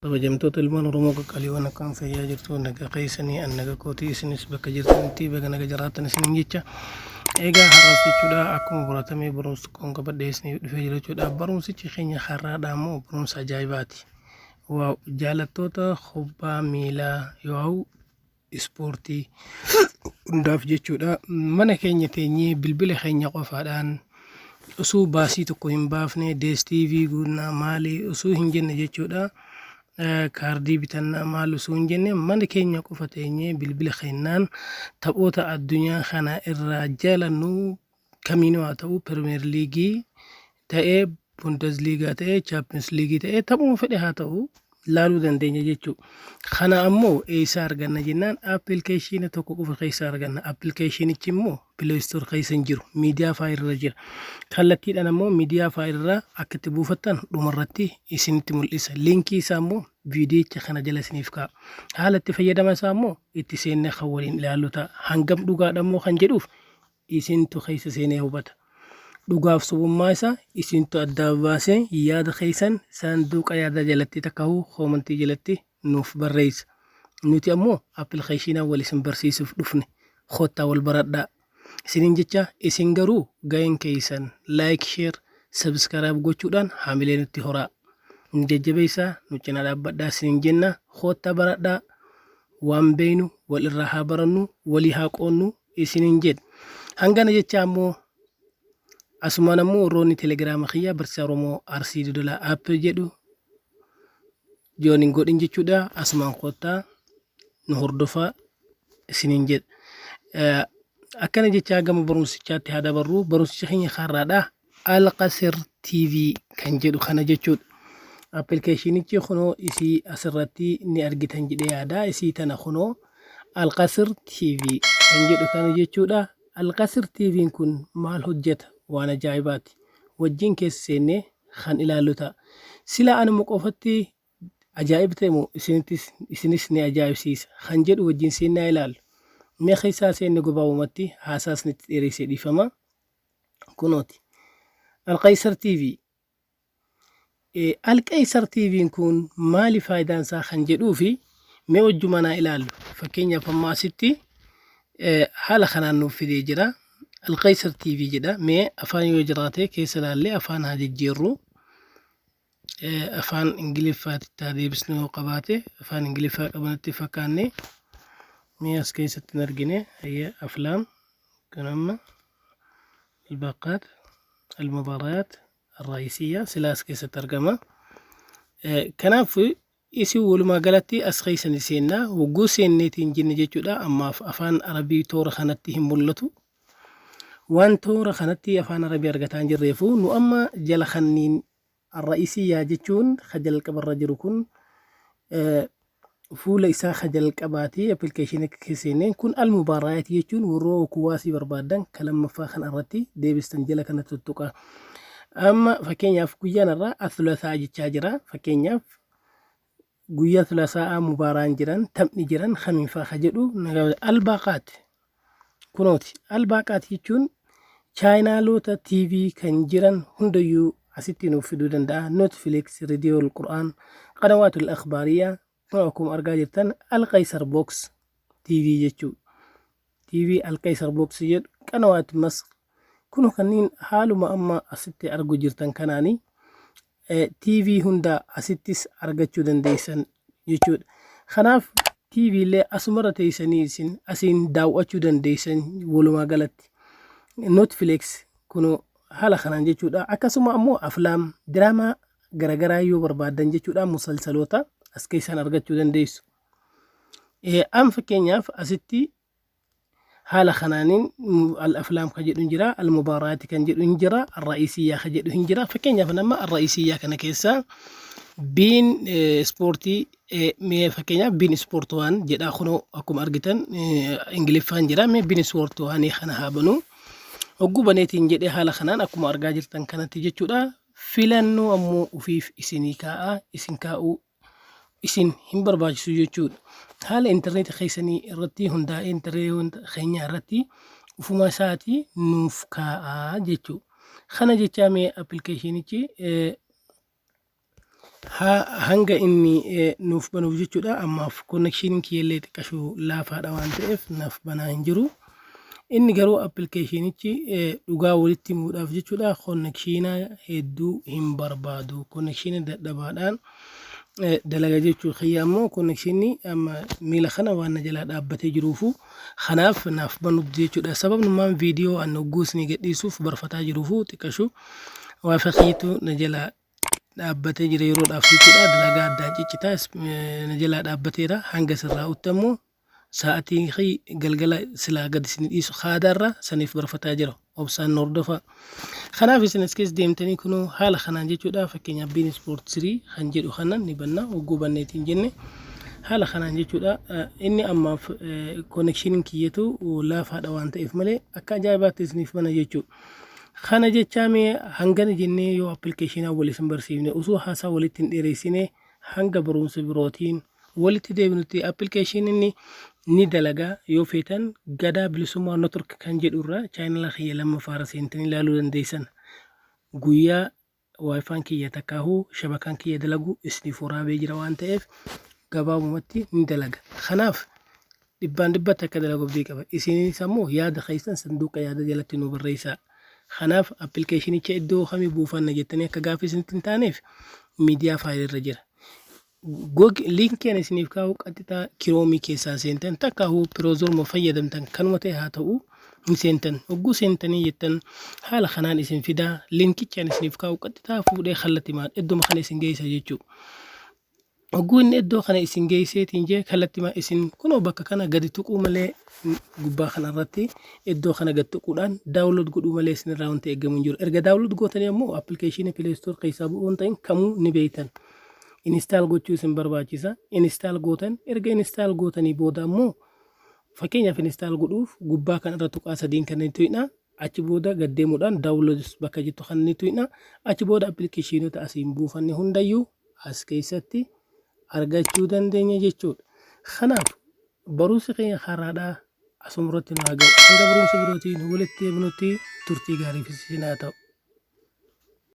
Kabajamtoota ilmaan Oromoo qaqqaaliiwwan, akkam fayyaa jirtu? Naga keessanii? An naga kootii, isinis bakka jirtanitti baga naga jiraattan isiniin jecha. Egaa har'as jechuudha akkuma baratamee barumsa tokkoon qabadhee isiniif dhufee jira jechuudha. Barumsichi keenya har'aadha immoo barumsa ajaa'ibaati. Waaw, jaalattoota kubbaa miilaa yoo ispoortii hundaaf jechuudha. Mana keenya teenyee bilbila keenya qofaadhaan osoo baasii tokko hin baafne, DSTV guunnaa maali osoo hin jenne jechuudha. Kaardii bitannaa maal osoo hin jenne, mana keenya qofa teenyee bilbila keenyaan taphoota addunyaa kana irraa jaalannu kamiinuu haa ta'u, Premier League ta'ee, Bundesliga ta'ee, Champions League ta'ee, taphuma fedhe haa ta'u laaluu dandeenya jechuudha. Kana ammoo eessaa arganna jennaan, appilikeeshiina tokko qofa keessaa arganna. Appilikeeshinichi immoo Play Store keessa hin jiru. MediaFire irra jira. Kallattiidhaan ammoo MediaFire irraa akka itti buufattan dhumarratti isinitti mul'isa. Liinkii isaa immoo viidiyicha kana jala isiniif kaa'a. Haala itti fayyadama isaa immoo itti seennee kan waliin ilaallu ta'a. Hangam dhugaadha immoo kan jedhuuf isintu keessa seenee hubata. Dhugaaf sobummaa isaa isintu adda baasee yaada keessan saanduqa yaadaa jalatti takkahuu koomantii jalatti nuuf barreessa. Nuti ammoo appilikeeshinaa wal isin barsiisuuf dhufne, kottaa wal baradhaa. Isiniin jecha, isin garuu gaheen keessan like, share, subscribe gochuudhaan haamilee nutti horaa. Nu jajjabeessaa, nu cinaa dhaabbadhaa isiniin jenna, kottaa baradhaa, waan beeynu wal irraa haa barannu, walii haa qoonnu isiniin jedha. Hangana jecha ammoo asumaan ammoo warroonni telegiraama kiyya Barsiisaa Oromoo Arsii Dodolaa app jedhu join hin godhin jechuudha. Asumaan kottaa nu hordofaa isiniin jedha. Akkana jechaa gama barumsichaatti haa dabarru. Barumsicha keenya har'aadha. Alqasir TV kan jedhu kana jechuudha. Appilikeeshinichi kunoo isii asirratti ni argitan jedhee yaada. Isii tana kunoo Alqasir TV kan jedhu kana jechuudha. Alqasir TV'n kun maal hojjeta? Waan ajaa'ibaati. Wajjin keessa seennee kan ilaallu ta'a. Sila anuma qofatti ajaa'ib ta'e moo isinittis isinis ni ajaa'ibsiisa kan jedhu wajjin seennaa ilaallu. Mee keessaa seenne gabaabumatti, haasaas nitti dheeressee dhiifama. Kunooti. Alqaysar TV. Alqaysar TV'n kun maali faayidaan isaa kan jedhuu fi mee wajjumaan haa ilaallu. Fakkeenyaaf amma asitti haala kanaan nuuf fidee jira. Alqaysar TV jedha. Mee afaan yoo jiraate keessa ilaallee afaan haa jijjiirru. Afaan Ingiliffaatti haa deebisnu, yoo qabaate afaan Ingiliffaa qabanatti fakkaanne mee as keessatti hin argine. Hayyee, أفلام kan amma الباقات، المباريات الرئيسية sila as keessatti argama. Kanaaf isin walumaa galatti as keessa ni seenna. Hogguu seenneetiin jenne jechuudha. Ammaaf afaan Arabii toora kanatti hin mul'atu. Waan toora kanatti afaan Arabii argataa hin jirreefu nu amma jala kanniin الرئيسية jechuun ka jalqabarra jiru kun fuula isaa ka jalqabaati appilikeeshinii keessa seenneen kun. المباريات jechuun warroo kuwaasii barbaadan ka lammaffaa kana irratti deebistan, jala kana tuttuqa. Amma fakkeenyaaf guyyaan irraa الثلاثاء jechaa jira. Fakkeenyaaf guyyaa ثلاثاء mubaaraan jiran, taphni jiran kamiinfaa ka jedhu. الباقات kunooti. الباقات jechuun chaayinaaloota TV kan jiran hundayyuu asitti nuuf fiduu danda'a. Netflix, Reediyoo Qur'aan, قنوات الأخبارية kun akkuma argaa jirtan Alqaysar Box TV jechuu, TV Alqaysar Box jedhu, قنوات مصر kun kanneen haaluma amma asitti argu jirtan kanaani TV hunda asittis argachuu dandeessan jechuudha. Kanaaf TV illee asumarra teessanii isin asiin daawwachuu dandeessan walumaa galatti. Netflix kun haala kanaan jechuudha. Akkasuma ammoo أفلام diraamaa garaagaraa yoo barbaadan jechuudha, musalsaloota as keessaan argachuu dandeessu. An fakkeenyaaf asitti haala kanaaniin الأفلام ka jedhu hin jira, المباريات kan jedhu hin jira, الرئيسية ka jedhu hin jira. Fakkeenyaaf nama الرئيسية kana keessa beIN Sportii, mee fakkeenyaaf beIN Sport waan jedha, kunoo akkuma argitan Ingiliffaan jira. Mee beIN Sport waan kana haa banu. Hogguu baneetiin jedhee haala kanaan akkuma argaa jirtan kanatti jechuudha. Filannoo ammoo ofiif isinii kaa'a, isin kaa'uu isin hin barbaachisu jechuudha. Haala intarneetii keessanii irratti hundaa'ee intarneetii keenya irratti ufuma isaatii nuuf kaa'aa jechuudha. Kana jechaa mee appilikeeshinichi Hanga inni nuuf banuuf jechuudha. Ammaaf connectioniin kiyyallee xiqqashuu laafaadha waan ta'eef naaf banaa hin jiru. Inni garuu appilikeeshinichi dhugaa walitti himuudhaaf jechuudha connectiona hedduu hin barbaadu. Connectiona dadhabaadhaan dalaga jechuu kiyya ammoo connectionni amma miila kana waan na jalaa dhaabbatee jiruufu kanaaf naaf banuuf jechuudha. Sababnummaan viidiyoo an hogguu isinii gadhiisuuf barfataa jiruufu xiqqashu wifi kiyyitu na jalaa dhaabbatee jira yeroodhaaf jechuudha. Dalagaa addaan ciccitaa na jalaa dhaabbateera. Hanga sirraa'utti ammoo sa'atii fi galgala silaa gad isin dhiisu haadaarra saniif barfataa jira. Obsaan nu hordofaa. Kanaaf isin as keessa deemtanii kunoo haala kanaan jechuudha. Fakkeenyaaf beIN Sport 3 kan jedhu kana ni banna. Hogguu banneetiin jenne haala kanaan jechuudha. Inni ammaaf connectioniin kiyyatu laafaadha waan ta'eef malee akka ajaa'ibaatti isiniif bana jechuudha. Kana jechaa mee hangana jennee yoo appilikeeshinaa wal isin barsiifne osoo haasaa walitti hin dheereessine hanga barumsa birootiin walitti deebinutti appilikeeshiniin ni dalaga yoo feetan Gadaa Bilisummaa Network kan jedhu irraa chaanala kiyya lammaffaarra seentanii ilaaluu dandeessan. Guyyaa WiFi'n kiyya takkaahuu shabakaan kiyya dalagu isiniif waraabee jira waan ta'eef gabaabumatti ni dalaga. Kanaaf dhibbaan dhibbatti akka dalagu abdii qaba. Isinis ammoo yaada keessan sanduuqa yaada jalatti nu barreessaa. Kanaaf appilikeeshinicha iddoo kamii buufanna jettanii akka gaaffii isinitti hin taaneef MediaFire irra jira. Liinkii ani isiniif kaa'u qaxxitaa Chrome keessaa seentan takkaahuu browseruma fayyadamtan kanuma ta'e haa ta'u ni seentan. Hogguu seentanii jettan haala kanaan isin fidaa liinkichi ani isiniif kaa'u qaxxitaa fuudhee kallattimaan idduma kana isin geessa jechuudha. Hogguu inni iddoo kana isin geesseetiin jee kallattimaan isin kunoo bakka kana gadi tuquu malee gubbaa kana irratti iddoo kana gad tuquudhaan download godhuu malee isinirraa wanti eegamu hin jiru. Erga download gootanii ammoo appilikeeshinii Play Store keessaa bu'uu hin ta'in kamuu ni beektan. Install gochuu isin barbaachisa. Install gootan erga install gootanii booda ammoo fakkeenyaaf install godhuuf gubbaa kan irra tuqaa sadiin kan ni tuqna. Achi booda gad deemuudhaan download bakka jettu kan ni tuqna. Achi booda appilikeeshinoota asiin buufanne hundayyuu as keessatti argachuu dandeenya jechuudha. Kanaaf barumsi keenya har'aadhaa asuma irratti nu haa ga'u. Hanga barumsa birootiin walitti deebinutti turtii gaariif isin haa ta'u.